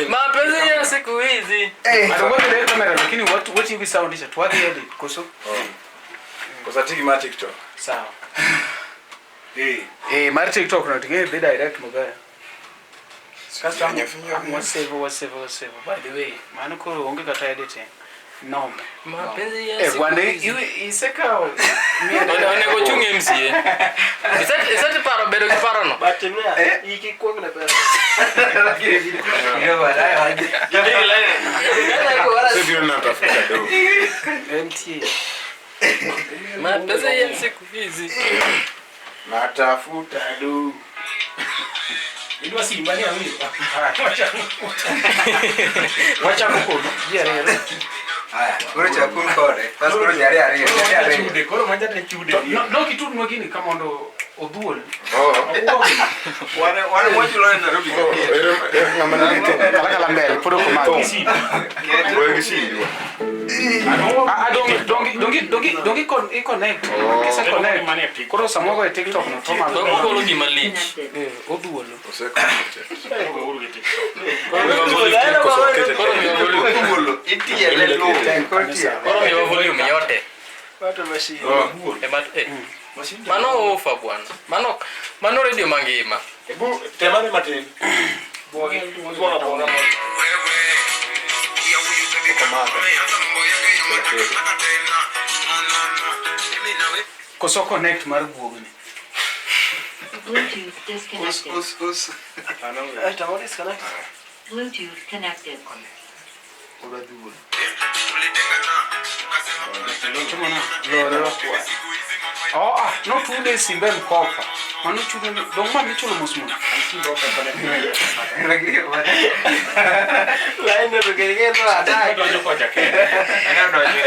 Mapenzi ya siku hizi. Lakini watu hivi sound isha tuwadi edit kuhusu. Kwa tiki ma TikTok. Sawa. Eh, mara TikTok na tinge be direct mugaya. Sasa what's by the way, maana koro onge kata editing. No. Mapenzi ya siku bwana hizi. iwe iseka Onego chung MCA. Isete paro bedo gi paro no. Batemea iki kuong na pesa. Sasa natafuta do. MTA. Mapenzi ya siku hizi. Natafuta do. Idwa simba ni awinjo. Wacha kuko. Yeah. Haya, koro chakul kode. Bas koro jari ariyo, jari ariyo. Chude, koro manja te chude. No kitudnwa gini ka mondo odhuol. Oh. Wane wane wachulo e Nairobi ka Oh, ere ng'ama nigi thum. Kala kala mbele pod ok omaki. Wewe gi simbi. Ah, dongi kon i connect. Kise connect. Koro samoro e TikTok no to To malo. ogolo gima lich. Eh, odhuolo. Ose connected. Koro miwa volume. Koro miwa volume. Itiele lowo. Koro miwa volume yote. Watu machine. Oh. E bat eh. Mano ofa bwana. Mano mano radio mangima. Ebu temane matin. Buogi. Buoga buoga. Koso connect mar guogni. Bluetooth disconnected. Us us. Eh, tamo disconnect. Bluetooth connected. Oh, ah, no tude simbe mkopa. Mano chudo dong ma michulo mos mos. Line no kege no attack. Donjo kocha kende. Ana donjo.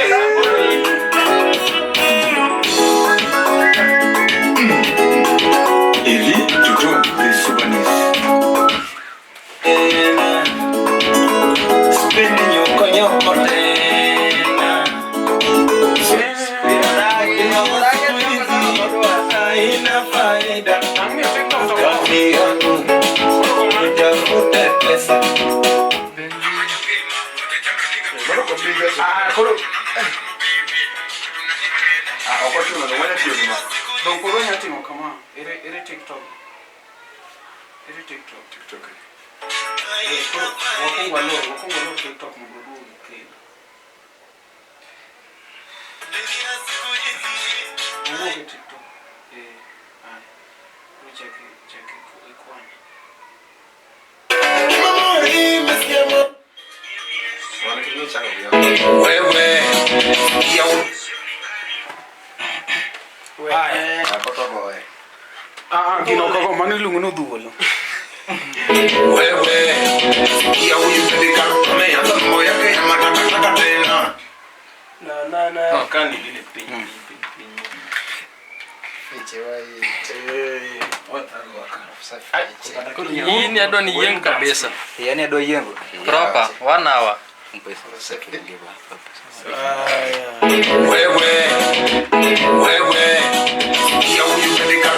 Ah, koro Ah, ok ochuno to wanya tiyo gi ma. Dong koro wanya timo kama. Ere TikTok. Ere TikTok. TikTok. Eh, koro wakwongo walor TikTok mondo oduogi kendo. Owuok e TikTok. Eh, aya. Koro chak ikwanye. Wan king'e chako gi Wewe yaw Aya. Ah, koto goye. Ah, ah, gino ok ogo, mano iluongo ni odhuolo. Wewe ya huyu peleka ameanza mambo yake ya matakataka tena. Na na na. No, kani gine piny piny piny piny. In adwa ni yieng kabisa. Yani adwa yiengo. Proper, 1 hour. Wewe wewe ya huyu peleka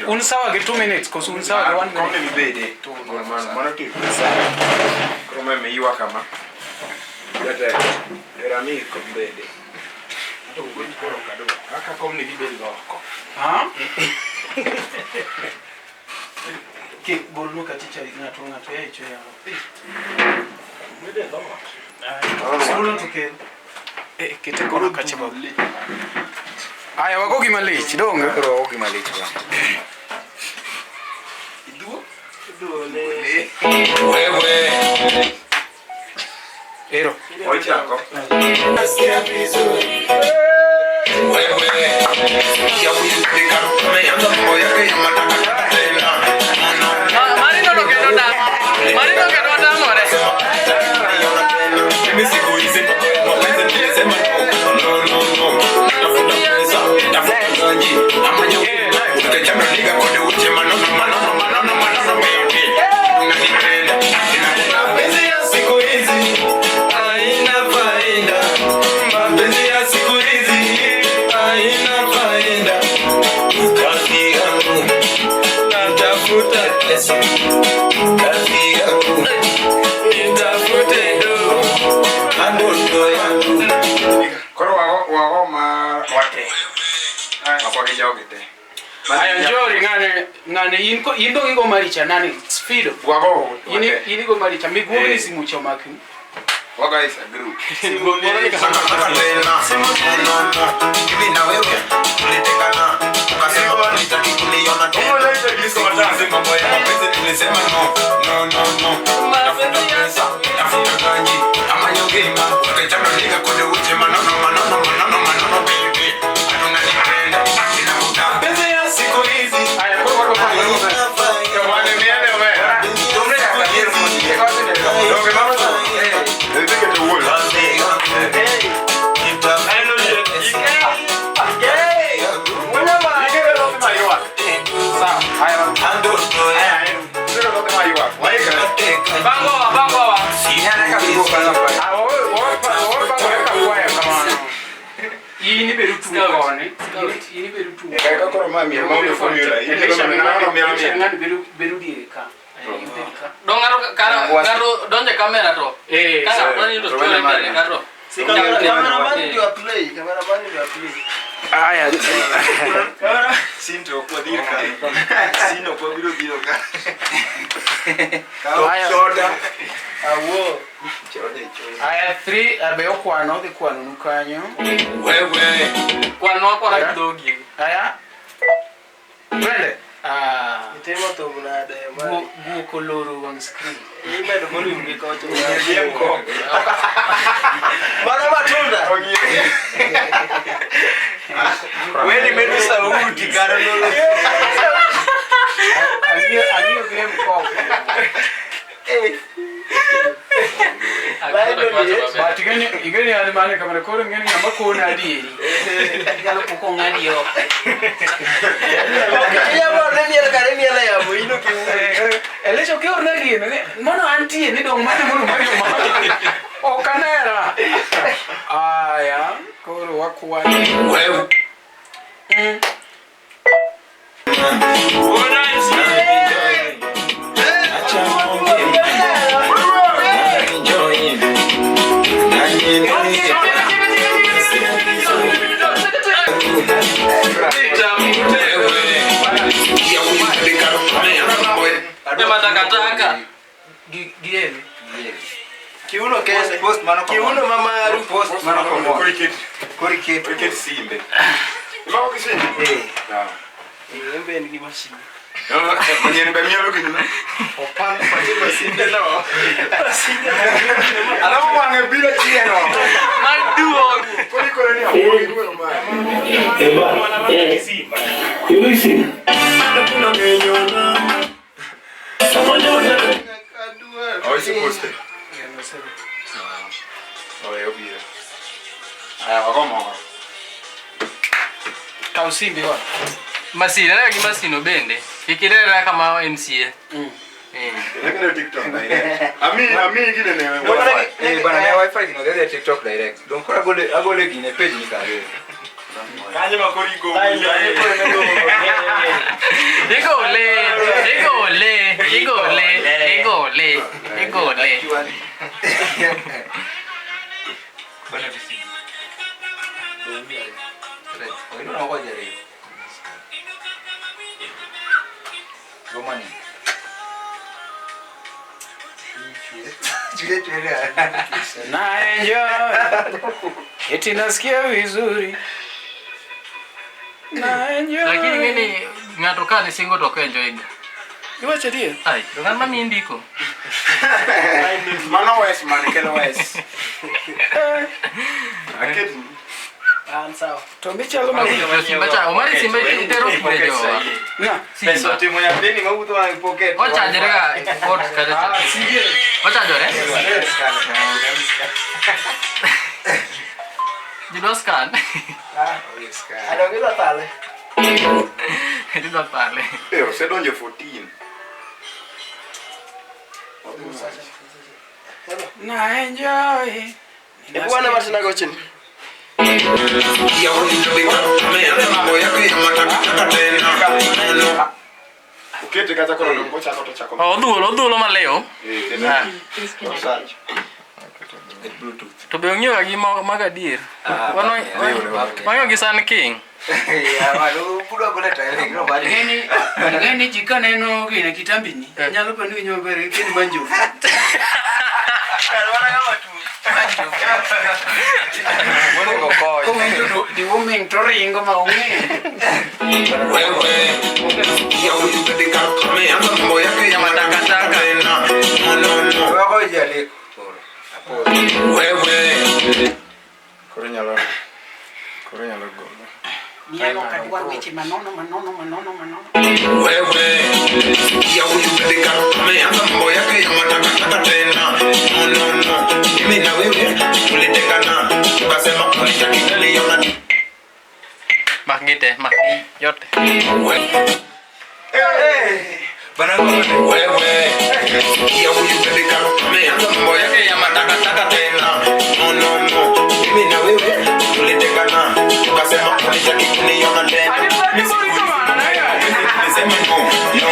Un sawa gi 2 minutes koso un sawa gi 1 Komne minute? mibede. Mano tiyo. Koro ma miywa kama. Jatelo. Erami kom bede. Kaka komni dhi bedo oko. Ha? Ke bolno kachicha ng'ato ya icho yawo. Bede dhoot. Suluno to kel. Eh, kete kono kacha baba. Aya, wago gima lich, donge? Koro wago gima lich ba. Duole. Wewe Ero. Ochako. Wewe ya huyu peleka ameanza mambo yake ya matakataka tena. Marino no kendo tamo. Marino kendo tamore. Mimi siku hizi mapenzi nilisema no no no no. Tafuta pesa, tafuta ganji, ama nyonge. Ukachana niga kode uche manono manono manono manono baby. Unanipenda, mapenzi ya siku hizi haina faida. Mapenzi ya siku hizi haina faida. Kazi yangu natafuta pesa. Kazi yangu nitafute do. Ndoto yangu. Koro wago ma wate. Makwa gi jogi te. Aya, njori ng'ane ng'ane in ko in dong igo maricha nani Sfido. Wago In wate. in igo maricha miguogni Eh. simu cha makni. Wago is a group. Mimi na wewe tulitekana, ukasema unitaki kuniona tena. Siku mambo ya mapenzi tulisema no, no, no, no. Tafuta pesa, tafuta ganji, ama nyongema. Ukachana niga kode uche manono manono manono manono baby. Unanipenda, ninakuta. Mapenzi ya siku hizi Aya, koro wago pa. Wane miele we. Donge mano Idhi keto wuoyo. Sawa. Aya. Ibiro dhodhi ma ywak. Waikre. Bangowa, bangowa. Ah, wawe pango kaka kwaya kamano. In ibedo tung koni. In ibedo tung. Eka koro ma miel maonge formula. Elisha Ng'ano mielo Elisha miel. ng'ano bedo diere ka. Eh, in bed ka. Dong ng'ato kara ng'ato donje kamera to. Eh, Kara sawa. doni to To chwore wene mbele mare. ng'ato. Si cameraman ndio play, cameraman ndio play. Aya. Camera Sinto ok wadhir ka. Sino ok wabiro dhiro ka. Aya. Soda. awo. Chode chode. Aya, 3 abe okwano dhi kwano nu kanyo. Wewe Kwan wakwana gi dhogi. Aya. Twende. Ah. Itimo thum nade? Guok oloro wang' screen. Imedo volume gi kocha. Mano matunda. Weni medo sauti kar lolo. Ang'iyo gi mkoko. But ing'eni an mane kamano koro ing'eni ng'ama kona adieri. Nyalo po kong'adi oko. Inyalo ne miel kare miel e yamo in ok iwuoyo. Elisha ok iorna gino mano antie ni dong' mane mono mario ok anera. Aya, koro wakwayo. wewe matakataka. Gi giele. Kiuno kende. Post mano komor. Kiuno mamaru. Post mano komor. Koro iket Koro iket. iket simbe. Imako gi simbe? Eh. Sawa. Embe en gi mashin. Manyien be mielo gino. Opan pache masinde no. Alafu wang'e biro chiero. Maduong'. Koro ikore ni apuoyo igwelo mare. Oh, iseposte. Owe obiro. Aya, wago moro. Kaw simbi wa. Masin, aneno gi masino bende. Kik irere kama MCA. Eh. Lekene TikTok direct. Ami ami gine ne wifi. Eh bana ne wifi gino dhi e TikTok direct. Dong koro agole agole gine page ni kare. Kanyo ma koro igo. Igole, igole, igole, igole, igole. Bana bisi. Oino na kwa jare. Romani. Chue chue. Na enjoy. Eti nasikia vizuri. Na enjoy. Lakini ng'eni ng'ato ka ni singo to ok enjoy ga. Iwacho adier? Ai, to ng'at mamiyi ndiko. Mano wes man kelo wes. Aket An sawa. To michalo ma To Simba cha, Omari Simba itero kure jowa. Ng'a? Pesa Simba. timo nyathini mawuotho mana gi pocket. Ochajore ga e port kacha cha. Ochajore? Jidwa scan. Adongiza pale. Jidwa pale. Eh, osedonjo 14. Na enjoy. Hebu wana matin agochni. Ya huyu mambo yake ya matakataka tena. Ukete kata koro dong ochako to chako. Oh, odhuolo, odhuolo maliw. Eh, kendo. Ah. Disconnected. Bluetooth. To be ong'iewo ga gi mag adier. Wang'iewo gi Sun King. Ya wadu budwa gole direct no bali. Ng'eni ng'eni ji kaneno gine kitambini nyalo paro ni winjo maber kendo manjo. Monego kony. Kowinjo to the woman to ringo ma ong'eyo. Wewe ya huyu bedika ameanza mambo yake ya matakataka tena. No no no. Wako jali. Wewe Koro nyalo koro nyalo golo. Mielo ok adwar weche manono manono manono manono. Wewe ya huyu bedika ameanza mambo yake ya matakataka tena. No no no. Mimi na wewe tulitengana tukasema ulitaki kuliona. Mak gi te, mak gi yote. Bana wewe ya huyu bedika ameanza mambo yake ya matakataka tena. No no no. Mimi na wewe tulitengana tukasema ulitaki kuniona tena. Mimi nilisema no. No.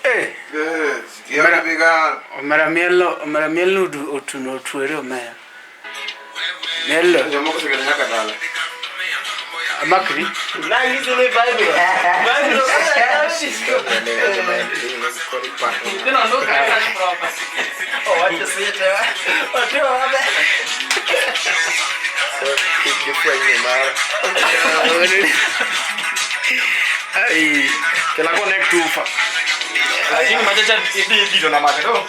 Eh. Yes. Biga. Omera mielo omera mielo otuno otwere omera. Mielo Jomoko oseketo nyaka dala. amakri. Nang'iso ni Bible. Bible. Nyithindo ndiko kaka proper. Owacho site. Otimo maber. Ai, Kela connect tufa. Lakini machacha idhi idhi na mate do.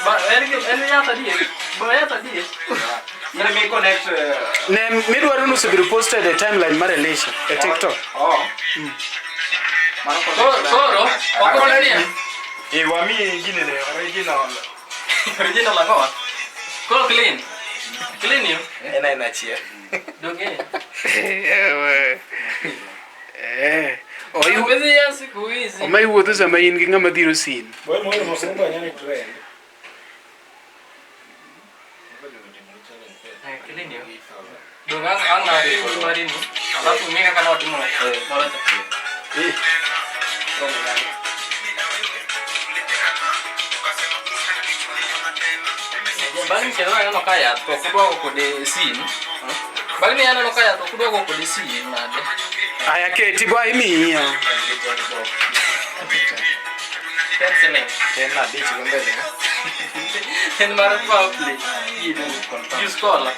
Ba en gi en yath adier. Ba yath adier. Ine mi connect. Ne midwaro ni osebedo posted e timeline mar Elisha e TikTok. Oh. Koro koro ok otimie. Eh, wami gine ne original. Original ang'owa? Koro clean. Clean yo. En aina achiel. Donge. Eh. Oyu Mapenzi ya siku hizi. Oma iwuotho sama in gi ng'ama dhiro sin. Eh, clean yo. Donge ang ang na mari ni. Alafu ng'e kaka notimo. Moro cha. Eh. Bang' kendo aneno ka yath to ok odwoko kode scene. Bang' ni aneno ka yath ok odwoko kode scene nade. Aya keti bo imiya. Ten siling. Ten abich go mbele. Eh? En mar power play. Use kola.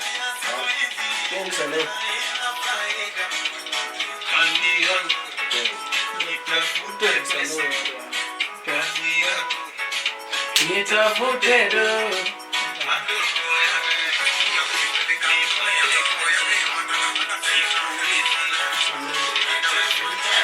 Nitafute do.